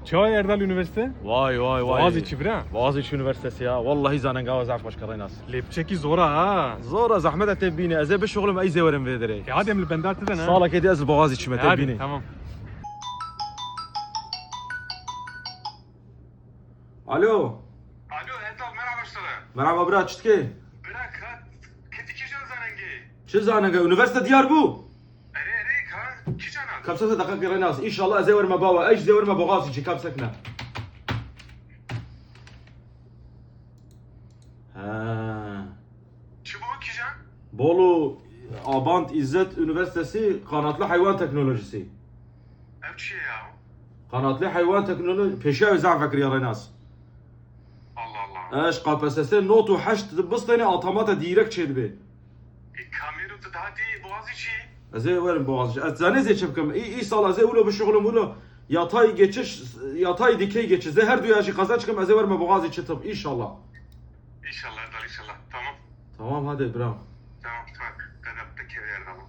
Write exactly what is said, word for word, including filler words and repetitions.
Çawa Erdal Üniversite? Vay vay vay. Boğaziçi bira. Boğaziçi Üniversitesi ya. Vallahi zanenga zaf başka Renas. Lê piçekî zor a ha. Zor a, zehmet e tê bîne. Ez ê bişuxulim, ey zê werim vê derê. E hadi em li bendar tide ne? Salakê de ez li Boğaziçi me E tê hadi, bîne. Tamam. Alo. Alo Erdal, merhaba sana. Merhaba bira, çi dikê? Bira ka, keti kîjan zanengê? Çi zanenge? Üniversite diyar bû. Erê erê ka, kîjan an? Kapsa se dakika Renas. İnşallah ez ê werme bawa. Ey zê werme Boğaziçi, kapsekne. Ha. Çi bu kîjan? Bolu Abant İzzet Üniversitesi Kanatlı Hayvan Teknolojisi. Ev çi ye ya? Kanatlı Hayvan Teknolojisi. Peşe zaf vekiriya Renas. Allah Allah. Eş K P S S not û heşt bistêne, atamata direkt çêdibe. E, kamero tu daha di Boğaziçi. Ez ê werim Boğaziçi. Ez zanê zê çi bikim. Î, î sal ez ê ulo bişuxulim ulo. Yatay geçiş, yatay dikey geçiş. Zê her duya jî qezenç kim, ez ê werme Boğaziçi tıp. İnşallah. İnşallah Erdal, inşallah. Tamam. Tamam, hadi bira. Tamam, tamam. Qedep te kere Erdal.